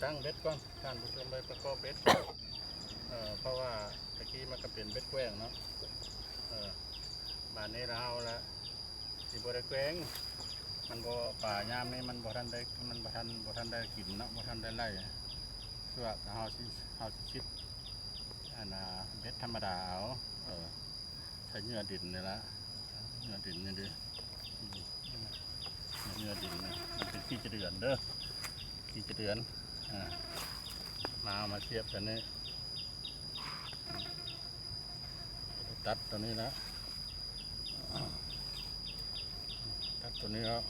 ຕັ້ງເບັດກ່ອນ ທ່ານຜູ້ຊົມ ໄປປະກອບເບັດ. ເອີ ເພາະວ່າຕະກີ້ມັນກໍເປັນເບັດແກວ່ງເນາະ. ເອີ ບາດນີ້ລະເຮົາລະຊິບໍ່ໄດ້ແກວ່ງ ມັນບໍ່ ປາຍາມນີ້ມັນບໍ່ທັນໄດ້ ມັນບໍ່ທັນ ບໍ່ທັນໄດ້ກິນເນາະ ບໍ່ທັນໄດ້ໄລ່ສວກ. ເຮົາຊິ ເຮົາຊິຊິດ ອັນນ່າ ເບັດທຳມະດາເອົາ. ເອີ ໃສ່ເຫຍື່ອດິນນີ້ລະ ເຫຍື່ອດິນນີ້ເດ້ ອືມ ເຫຍື່ອດິນນີ້ ມັນເປັນຂີ້ຈະເດືອນເດີ ຂີ້ຈະເດືອນ. ອ່າ ມາ ເອົາມາສຽບໃສ່ນີ້ ຕັດຕົວນີ້ລະ ຕັດຕົວນີ້ແລ້ວ.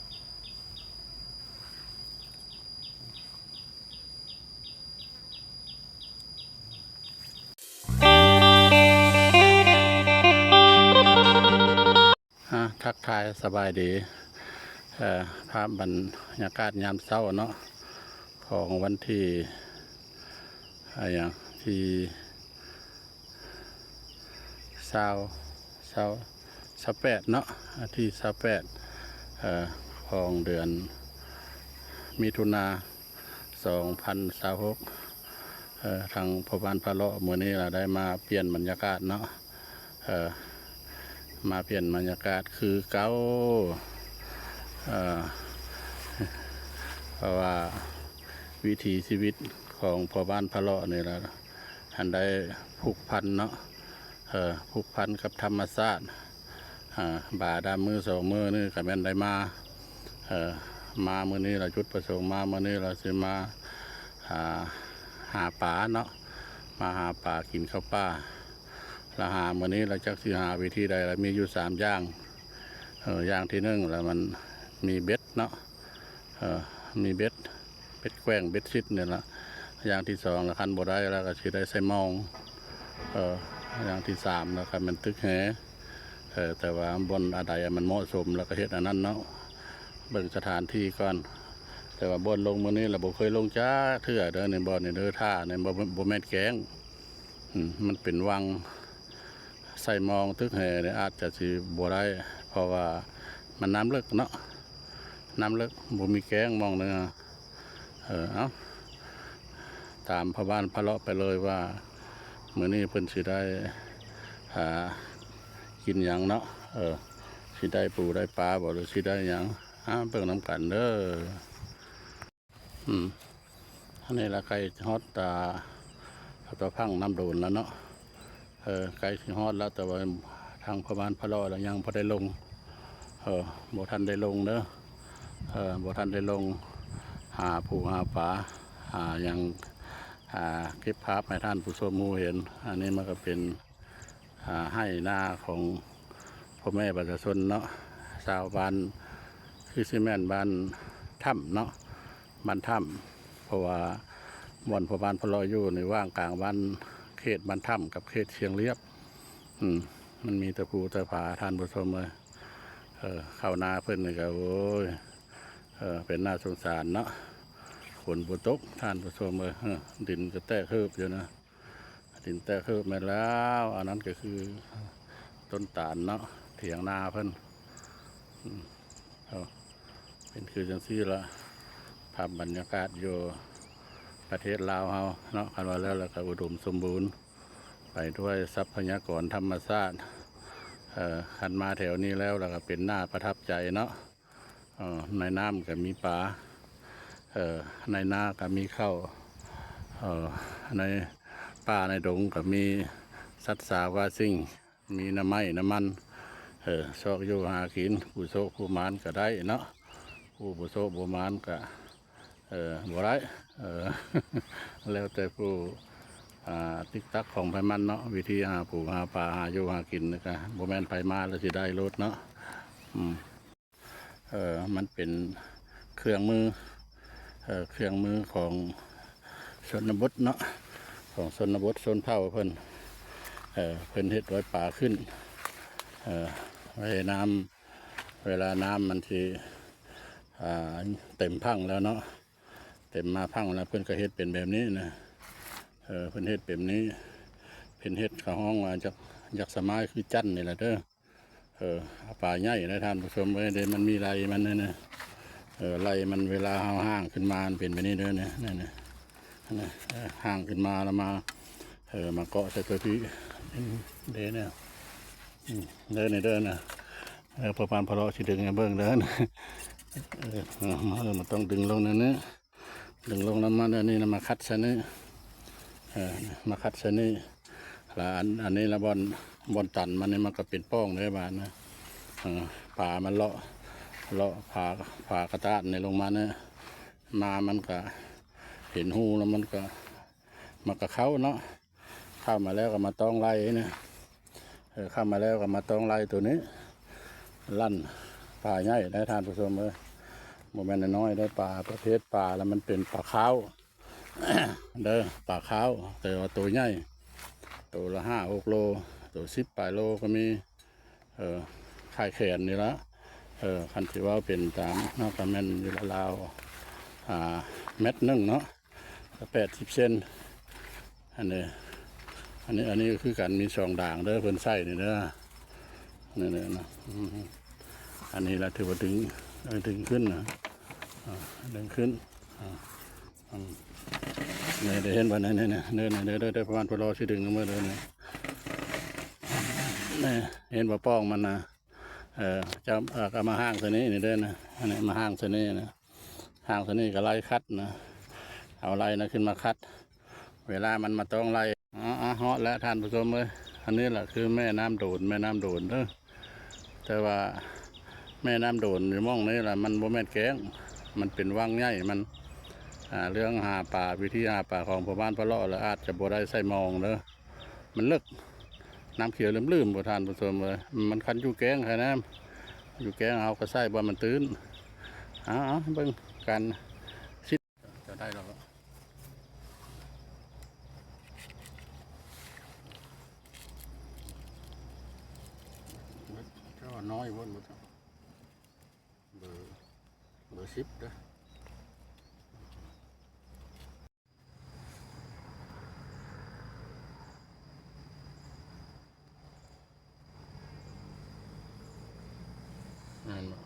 ອ່າ ທັກທາຍສະບາຍດີ ເອີ ພາບບັນຍາກາດຍາມເຊົ້າເນາະ ຂອງວັນທີ ອາ ຫຍັງ ທີ ຊາວ ຊາວ ຊາວແປດເນາະ ວັນທີຊາວແປດ ເອີ ຂອງເດືອນມິຖຸນາ ສອງພັນຊາວຫົກ. ເອີ ທາງພໍ່ບ້ານພາເລາະມື້ນີ້ລະໄດ້ມາປ່ຽນບັນຍາກາດເນາະ ເອີ ມາປ່ຽນບັນຍາກາດຄືເກົ່າ ເອີ ເພາະວ່າວິຖີຊີວິດຂອງພໍ່ບ້ານພາເລາະນີ້ລະ ອັນໄດ້ຜູກພັນເນາະ ເອີ ຜູກພັນກັບທຳມະຊາດ. ອາ ບາດາມມື້ສອງມື້ນີ້ກໍແມ່ນໄດ້ມາ ເອີ ມາມື້ນີ້ລະ ຈຸດປະສົງມາມື້ນີ້ລະຊິມາ ອາ ຫາປາເນາະ ມາຫາປາກິນເຂົ້າປ່າ. ລະຫາມື້ນີ້ລະຈັກຊິຫາວິທີໃດລະ ມີຢູ່ສາມຢ່າງ. ເອີ ຢ່າງທີໜຶ່ງລະມັນມີເບັດເນາະ ເອີ ມີເບັດ ເບັດແກວ່ງ ເບັດຊິດນີ້ລະ. ຢ່າງທີສອງລະ ຄັນບໍ່ໄດ້ລະກໍຊິໄດ້ໃສ່ມອງ. ເອີ ຢ່າງທີສາມລະ ຄັນແມ່ນຕຶກແຫ ເອີ ແຕ່ວ່າບ່ອນອັນໃດມັນເໝາະສົມລະກໍເຮັດອັນນັ້ນເນາະ ເບິ່ງສະຖານທີ່ກ່ອນ. ແຕ່ວ່າບ່ອນລົງມື້ນີ້ລະບໍ່ເຄີຍລົງຈັກເທື່ອເດີ ໃນບ່ອນນີ້ເດີ ທ່ານີ້ບໍ່ ບໍ່ແມ່ນແກ້ງ ອືມ ມັນເປັນວັງ ໃສ່ມອງຕຶກແຫນີ້ອາດຈະຊິບໍ່ໄດ້ ເພາະວ່າມັນນ້ຳເລິກເນາະ ນ້ຳເລິກ ບໍ່ມີແກ້ງໝ່ອງເດີ. ເອີ ເອົາ ຕາມພໍ່ບ້ານພາເລາະໄປເລີຍວ່າ ມື້ນີ້ເພິ່ນຊິໄດ້ ຫາກິນຫຍັງເນາະ ເອີ ຊິໄດ້ປູໄດ້ປາບໍ່ ຫຼືຊິໄດ້ຫຍັງ ຫາເບິ່ງນຳກັນເດີ. ອືມ ອັນນີ້ລະໃກ້ຮອດຕາ ຕາພັງນ້ຳໂດນແລ້ວເນາະ ເອີ ໃກ້ຊິຮອດແລ້ວ ແຕ່ວ່າທາງພໍ່ບ້ານພາເລາະລະຍັງບໍ່ໄດ້ລົງ ເອີ ບໍ່ທັນໄດ້ລົງເດີ ເອີ ບໍ່ທັນໄດ້ລົງ ຫາປູຫາປາ ຫາຫຍັງ ຫາເກັບພາບໃຫ້ທ່ານຜູ້ຊົມຮູ້ເຫັນ. ອັນນີ້ມັນກໍເປັນ ອ່າ ໄຮ່ນາຂອງພໍ່ແມ່ປະຊາຊົນເນາະ ຊາວບ້ານ ຄືຊິແມ່ນບ້ານຖ້ຳເນາະ ບ້ານຖ້ຳ ເພາະວ່າບ່ອນພໍ່ບ້ານພາເລາະຢູ່ນີ້ຫວ່າງກາງບ້ານ ເຂດບ້ານຖ້ຳກັບເຂດຊຽງລຽບ ອືມ ມັນມີແຕ່ພູແຕ່ຜາ ທ່ານຜູ້ຊົມເອີຍ. ເອີ ເຂົ້ານາເພິ່ນນີ້ກໍ ໂອ້ຍ ເອີ ເປັນໜ້າສົງສານເນາະ ຝົນບໍ່ຕົກ ທ່ານຜູ້ຊົມເອີຍ ເອີ ດິນກໍແຕກເຮີບຢູ່ນະ. ດິນແຕກເຮີບແມ່ນແລ້ວ ອັນນັ້ນກໍຄືຕົ້ນຕານເນາະ ຖຽງນາເພິ່ນ ອືມ ເອົາ ເປັນຄືຈັ່ງຊີ້ລະ ພາບບັນຍາກາດຢູ່ປະເທດລາວເຮົາເນາະ ຄັນວ່າແລ້ວລະກໍອຸດົມສົມບູນ ໄປດ້ວຍຊັບພະຍາກອນທຳມະຊາດ ເອີ ຄັນມາແຖວນີ້ແລ້ວລະກໍເປັນໜ້າປະທັບໃຈເນາະ. ເອີ ໃນນ້ຳກໍມີປາ ເອີ ໃນນາກໍມີເຂົ້າ ເອີ ໃນປ່າໃນດົງກໍມີສັດສາວາສິ່ງ ມີໜໍ່ໄມ້ໜໍ່ມັນ ເອີ ຊອກຢູ່ຫາກິນ ຜູ້ໂຊກຜູ້ໝານກໍໄດ້ເນາະ ຜູ້ບໍ່ໂຊກບໍ່ໝານກໍ ເອີ ບໍ່ໄດ້ ເອີ ແລ້ວແຕ່ຜູ້ ອ່າ ຕິກຕັກຂອງໃຜມັນເນາະ ວິທີຫາປູຫາປາ ຫາຢູ່ຫາກິນນີ້ກະບໍ່ແມ່ນໃຜມາແລ້ວຊິໄດ້ໂລດເນາະ ອືມ. ເອີ ມັນເປັນເຄື່ອງມື ເອີ ເຄື່ອງມືຂອງຊົນນະບົດເນາະ ຂອງຊົນນະບົດຊົນເຜົ່າເພິ່ນ ເອີ ເພິ່ນເຮັດໄວ້ປາຂຶ້ນ ເອີ ໄວ້ໃຫ້ນ້ຳ ເວລານ້ຳມັນຊິ ອ່າ ເຕັມພັງແລ້ວເນາະ ເຕັມມາພັງແລ້ວ ເພິ່ນກໍເຮັດເປັນແບບນີ້ນະ ເອີ ເພິ່ນເຮັດແບບນີ້ ເພິ່ນເຮັດ ເຂົາຮ້ອງວ່າຢາກ ຢາກສະໝາຍຄືຈັນນີ້ແຫຼະເດີ. ເອີ ປາໃຫຍ່ເດີທ່ານຜູ້ຊົມເອີຍ ເດ້ ມັນມີໄລ່ມັນນີ້ນະ ເອີ ໄລ່ມັນເວລາເຮົາຫ້າງຂຶ້ນມາ ມັນເປັນແບບນີ້ເດີ ນີ້ ນີ້ ນີ້ ນະ ເອີ ຮ່າງຂຶ້ນມາແລ້ວມາ ເອີ ມາເກາະໃສ່ຕົວພີ້ ເດ້ນະ ອືມ ເດີນີ້ເດີນະ ເອີ ພໍ່ປານພໍ່ເລາະຊິດຶງໃຫ້ເບິ່ງເດີນະ ເອີ ເອີ ມັນຕ້ອງດຶງລົງແນວນີ້ ດຶງລົງແລ້ວມາແນວນີ້ນະ ມາຂັດໃສ່ນີ້ ເອີ ມາຂັດໃສ່ນີ້ ລະອັນ ອັນນີ້ລະບ່ອນ ບ່ອນຕັນມັນນີ້ ມັນກະເປັນປ່ອງເດ້ບາດນະ ເອີ ປາມັນເລາະ ເລາະຝາ ຝາກະດາດນີ້ລົງມານະ ມາມັນກະເຫັນຮູແລ້ວມັນກະ ມັນກະເຂົ້າເນາະ ເຂົ້າມາແລ້ວກະມາຕ້ອງໄລ່ນະ ເອີ ເຂົ້າມາແລ້ວກະມາຕ້ອງໄລ່ໂຕນີ້ ລັ່ນປາໃຫຍ່ໄດ໋ທ່ານຜູ້ຊົມເອີຍ ບໍ່ແມ່ນນ້ອຍໆເດີ ປາປະເພດປາລະມັນເປັນປາຂາວ ເດີ ປາຂາວ ແຕ່ວ່າໂຕໃຫຍ່ ໂຕລະຫ້າຫົກໂລ ໂຕສິບປາຍໂລກະມີ ເອີ ຄ້າຍແຂນນີ້ລະ ເອີ ຄັນຊິເວົ້າເປັນຕາມເນາະ ກະແມ່ນຢູ່ລາວໆ ອ່າ ແມັດໜຶ່ງເນາະ ກະແປດສິບເຊັນ ອັນນີ້ ອັນນີ້ ອັນນີ້ກະຄືກັນ ມີສອງດາງເດີ ເພິ່ນໃສ່ນີ້ເດີ ນີ້ເດີນະ ອືມ ອັນນີ້ລະຖືວ່າດຶງ ເອີ ດຶງຂຶ້ນນະ ອ່າ ດຶງຂຶ້ນ ອ່າ ອືມ ນີ້ໄດ້ເຫັນບໍ່ ນີ້ ນີ້ ນີ້ ເດີ ເດີ ເດີ ປະມານ ເພິ່ນລໍຊິດຶງເອົາມືເດີ ນີ້ ນີ້ ເຫັນບໍ່ ປ່ອງມັນນະ ເອີ ຈະ ເອີ ກະມາຮ່າງໃສ່ນີ້ ນີ້ເດີນະ ອັນນີ້ມາຮ່າງໃສ່ນີ້ນະ ຮ່າງໃສ່ນີ້ກະໄລ່ຂັດນະ ເອົາໄລ່ນະຂຶ້ນມາຂັດ ເວລາມັນມາຕ້ອງໄລ່ ອາ ອາ ຮອດແລ້ວທ່ານຜູ້ຊົມເອີຍ ອັນນີ້ລະຄືແມ່ນ້ຳໂດນ ແມ່ນ້ຳໂດນເດີ ແຕ່ວ່າແມ່ນ້ຳໂດນຢູ່ໝ່ອງນີ້ລະ ມັນບໍ່ແມ່ນແກ້ງ ມັນເປັນວັງໃຫຍ່ ມັນ ອ່າ ເລື່ອງຫາປາ ວິທີຫາປາຂອງພໍ່ບ້ານພໍ່ເລາະລະອາດຈະບໍ່ໄດ້ໃສ່ມອງເດີ ມັນເລິກ ນ້ຳຂຽວລຶ້ມໆ ບໍ່ທ່ານຜູ້ຊົມເອີຍ ມັນຄັນຢູ່ແກ້ງຫັ້ນນະ ຢູ່ແກ້ງເຮົາກະໃສ່ບໍ່ ມັນຕື້ນ ເອົາ ເອົາ ເບິ່ງກັນ ຈະໄດ້ແລ້ວ ເຈົ້າວ່ານ້ອຍໂພດບໍ່ ເບີ ເບີສິບເດີ. ແມ່ນບໍ່?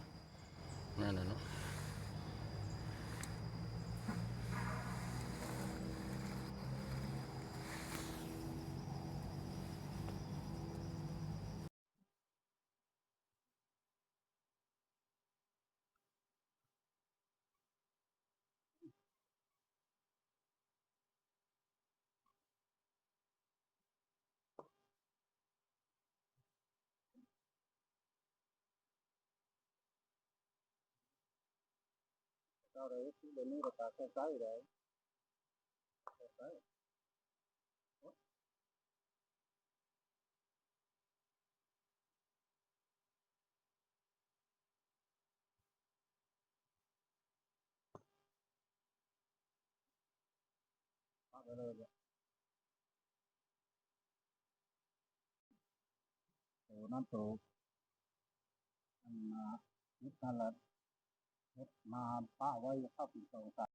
ແມ່ນແລ້ວເນາະ. ເຈົ້າໄດ້ເຮັດແບບນີ້ລະກະໃຊ້ໆໄດ້ ໃຊ້ໆ. ໂຕນັ້ນໂຕ ອັນນ່າ ເຮັດນັ້ນລະ ເຮັດມາປະໄວ້ເຂົ້າປີສອງສາມ